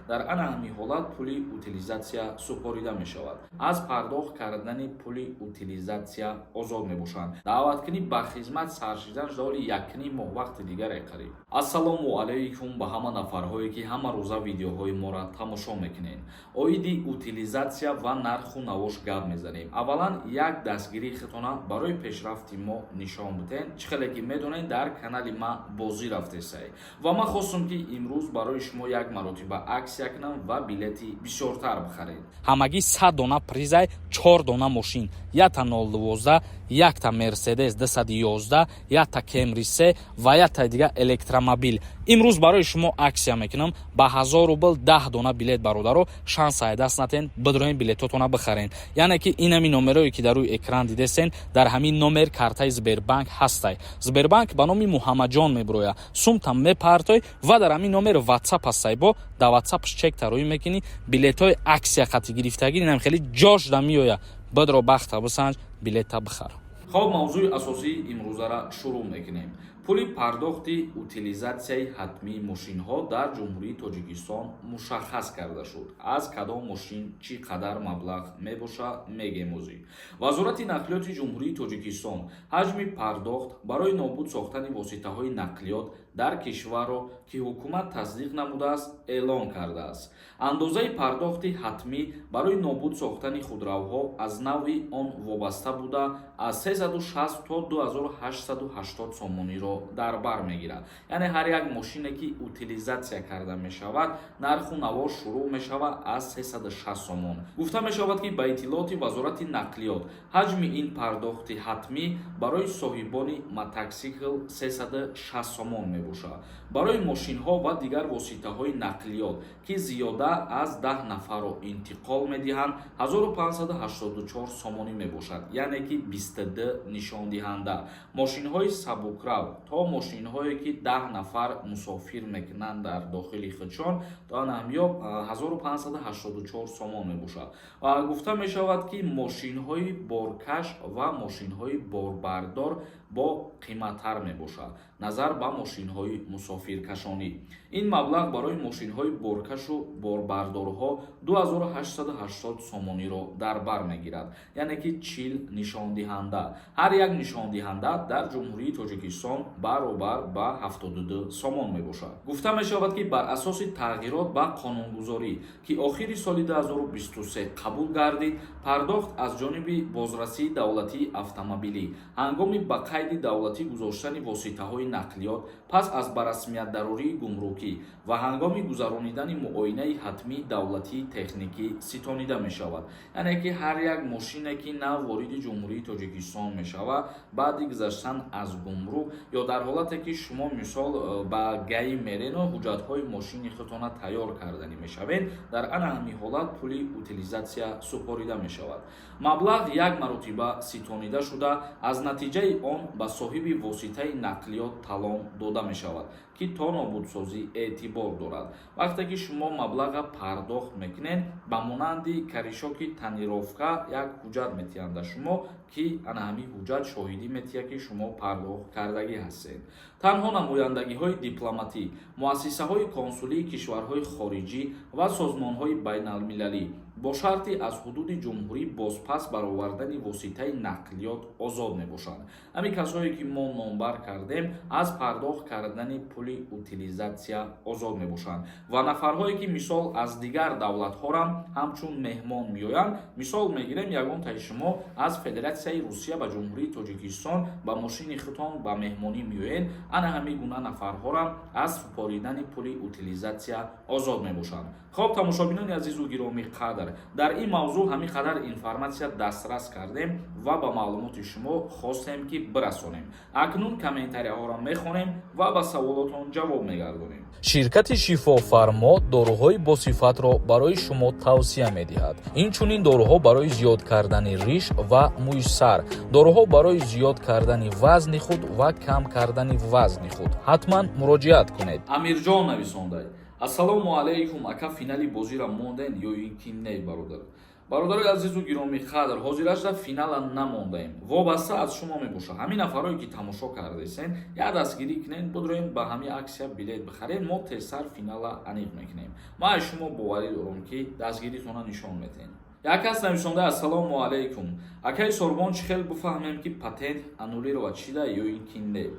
Дар ана ҳамин ҳолат пули утилизация супорида мешавад. Аз пардохт кардани пули утилизация озод мебошанд. Даъваткунӣ ба хизмат саршидан шуда 1,5 моҳ вақти дигаре қариб. Ассалому алайкум ба ҳама нафарҳое, ки ҳама рӯза видеоҳои моро тамошо мекунед. Оиди утилизация ва нарху навош гап мезанем. Аввалан, як дастгирии худтона барои пешрафти мо нишон биден. Чӣ хеле ки медонед, дар канали ма бозӣ рафтесай ва ман хостум, ки имрӯз барои шумо як маротиба акция кунам ва билети бисёртар бихаред. Ҳамагӣ 100 дона призай, чор дона мошин: якта 012, якта Мерседес 211, якта Кемри се ва якта дига электромобил. Имрӯз барои шумо акция мекунам ба 1000 рубл 10 дона билет. Бародаро, шанса даст натен, бидроен, билетотона бихарен. Яъне ки инами номерое, ки дар рӯи экран дидесен, дар ҳамин номер картаи Сбербанк ҳастай. Сбербанк ба номи Муҳаммадҷон мебироя. Сумта мепартой ва дар ҳамин номер Ватсап ҳастай, бо дар Ватсапш чек тароӣ мекунӣ. Билетҳои акция хати гирифтагӣ инам хеле ҷошда меоя. Бидро, бахта бисанҷ, билета бихар. Хоб, мавзӯи асосии имрӯзара шурӯъ мекунем. Пули пардохти утилизатсияи ҳатмии мошинҳо дар Ҷумҳурии Тоҷикистон мушаххас карда шуд. Аз кадом мошин чӣ қадар маблағ мебошад, мегем. Озӣ Вазорати нақлиёти Ҷумҳурии Тоҷикистон ҳаҷми пардохт барои нобуд сохтани воситаҳои нақлиёт дар кишварро, ки ҳукумат тасдиқ намудааст, эълон кардааст. Андозаи пардохти ҳатмӣ барои нобуд сохтани худравҳо аз навъи он вобаста буда, аз 360 то 2880 сомониро дар бар мегирад. Яъне ҳар як мошине, ки утилизатсия карда мешавад, нарху наво шурӯъ мешавад аз 360 сомон. Гуфта мешавад, ки ба иттилооти Вазорати нақлиёт, ҳаҷми ин пардохти ҳатмӣ барои соҳибони мотосикл 360 сомон мебошад. Барои мошинҳо ва дигар воситаҳои нақлиёт, ки зиёда аз 10 нафарро интиқол медиҳанд, 1584 сомонӣ мебошад, яъне ки 22 нишондиҳанда. Мошинҳои сабукрав то мошинҳое, ки 10 нафар мусофир мекунанд дар дохили худшон, то ҳамё 1584 сомон мебошад. Ва гуфта мешавад, ки мошинҳои боркаш ва мошинҳои борбардор бо қиматтар мебошад назар ба мошинҳои мусофиркашонӣ. Ин маблағ барои мошинҳои боркашу борбардорҳо 2880 сомониро дар бар мегирад, яъне ки 40 нишондиҳанда. Ҳар як нишондиҳанда дар Ҷумҳурии Тоҷикистон баробар ба 72 сомон мебошад. Гуфта мешавад, ки бар асоси тағйирот ба қонунгузорӣ, ки охири соли 2023 қабул гардид, пардохт аз ҷониби бозрасии давлатии автомобилӣ ҳангоми ба қайди давлатӣ гузоштани воситаҳои нақлиёт пас аз ба расмият дарории гумрукӣ ва ҳангоми гузаронидани муоинаи ҳатмии давлатии техникӣ ситонида мешавад. Яъне ки ҳар як мошине, ки нав вориди Ҷумҳурии Тоҷикистон мешавад, баъди гузаштан аз гумрук ё дар ҳолате, ки шумо, мисол, ба ГАИ мерену ҳуҷҷатҳои мошини худтона тайёр карданӣ мешавед, дар ана ҳамин ҳолат пули утилизатсия супорида мешавад. Маблағ як маротиба ситонида шуда, аз натиҷаи он ба соҳиби воситаи нақлиёт талон дода мешавад, ки то нобудсозӣ эътибор дорад. Вақте ки шумо маблаға пардохт мекунед, ба монанди корешоки тонировка як ҳуҷҷат метиҳанд ба шумо, ки ана ҳамин ҳуҷҷат шоҳидӣ метиҳад, ки шумо пардохт кардагӣ ҳастед. Танҳо намояндагиҳои дипломатӣ, муассисаҳои консулии кишварҳои хориҷӣ ва созмонҳои байналмилалӣ бо шарти аз ҳудуди ҷумҳурӣ бозпас баровардани воситаи нақлиёт озод мебошанд. Ҳамин касое, ки мо номбар кардем, аз пардохт кардани пули утилизатсия озод мебошанд. Ва нафарҳое, ки, мисол, аз дигар давлатҳорам ҳамчун меҳмон меоянд, мисол мегирем, ягонтаи шумо аз Федератсияи Русия ба Ҷумҳурии Тоҷикистон ба мошини худтон ба меҳмонӣ меоед, ана ҳамин гуна нафарҳорам аз супоридани пули утилизатсия озод мебошанд. Хоб, тамошобинони азизу гиромӣ қадр, дар ин мавзӯъ ҳамин қадар информатсия дастрас кардем ва ба маълумоти шумо хостем, ки бирасонем. Акнун комментарияҳоро мехонем ва ба саволотон ҷавоб мегардонем. Ширкати Шифофармо доруҳои босифатро барои шумо тавсия медиҳад. Инчунин доруҳо барои зиёд кардани риш ва мӯи сар, доруҳо барои зиёд кардани вазни худ ва кам кардани вазни худ. Ҳатман муроҷиат кунед. Амирҷон нависондай: «Ассалому алайкум, ака, финали бозиро монден ё ин ки не?» Бародар. Бародарои азизу гиромӣ қадр, ҳозирашда финала намондаем, вобаста аз шумо мебошад. Ҳамин нафарое, ки тамошо кардесен, як дастгирӣ кунед, бидроем, ба ҳамин акция билет бихаред. Мо тезтар финала аниқ мекунем. Ман аз шумо боварӣ дорам, ки дастгиритона нишон медиҳем. Як кас нависонда: «Ассалому алайкум, акаи Сорбон, чӣ хел бифаҳмем, ки патент аннулировать шида ё ин ки не?»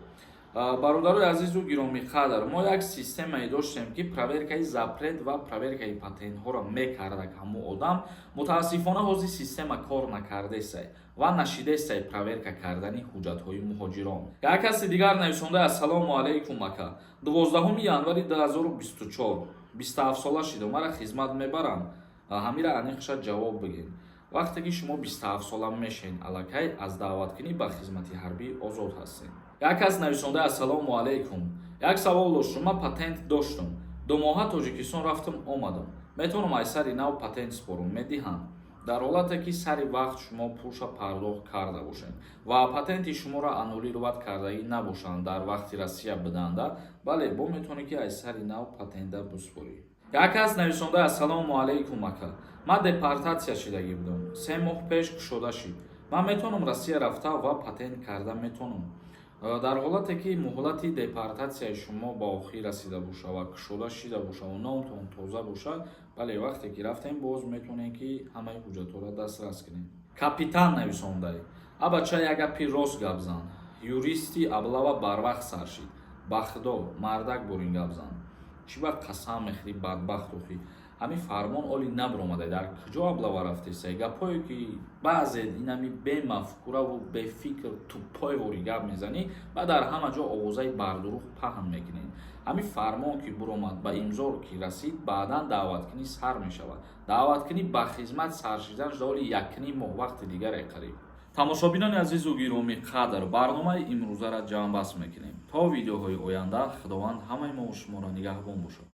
Бародарои азизу гиромиқадр, мо як системае доштем, ки проверкаи запрет ва проверкаи патентҳоро мекардак ҳамун одам. Мутаассифона, ҳозир система кор накардесай ва нашидесай проверка кардани ҳуҷҷатҳои муҳоҷирон. Як каси дигар нависонда: «Ассалому алайкум, ака, 12 январи 2024 27сола шидам, мара хизмат мебарам? Ҳамира аниқша ҷавоб бигин». Вақте ки шумо 27сола мешен, аллакай аз даъваткунӣ ба хизмати ҳарбӣ озод ҳастед. Як кас нависонда: «Ассалому алайкум, як савол доштум. Ман патент доштум, 2 моҳа Тоҷикистон рафтум, омадам. Метавонам аз сари нав патент спорум, медиҳанд?» Дар ҳолате ки сари вақт шумо пулша пардохт карда бошед ва патенти шуморо аннулировать кардагӣ набошанд дар вақти Россия биданда, бале, бо метавонед, ки аз сари нав патента биспорӣ. Як кас нависонда: «Ассалому алайкум, ака, ман депортатсия шидагӣ будам, 3 моҳ пеш кушода шид. Ман метавонам Россия рафта ва патент карда метавонам?» Дар ҳолате ки муҳлати депортатсияи шумо ба охир расида боша ва кушода шида боша ва номтон тоза бошад, бале, вақте ки рафтем, боз метавонем, ки ҳамаи ҳуҷҷатҳоро дастрас кунем. Капитан нависондай: «Абача, як гапи рост гап зан. Юристи облава барвақт сар шид. Ба худо, мардак бурин гап зан. Чӣ ба қасам мехӯрӣ, бадбахт? Охӣ, ҳамин фармон оли набиромада, дар куҷо облава рафтесай? Гапҳое, ки баъзе инами бемафкураву бефикр, туппой вори гап мезанӣ ва дар ҳама ҷо овозаи бардурӯғ паҳн мекунед. Ҳамин фармон ки биромад, ба имзор ки расид, баъдан даъваткунӣ сар мешавад. Даъваткунӣ ба хизмат сар шиданаш доли якним моҳ вақти дигаре қариб». Тамошобинони азизу гиромӣ қадр, барномаи имрӯзаро ҷамъбаст мекунем. То видеоҳои оянда Худованд ҳамаи мо шуморо нигаҳбон бошад.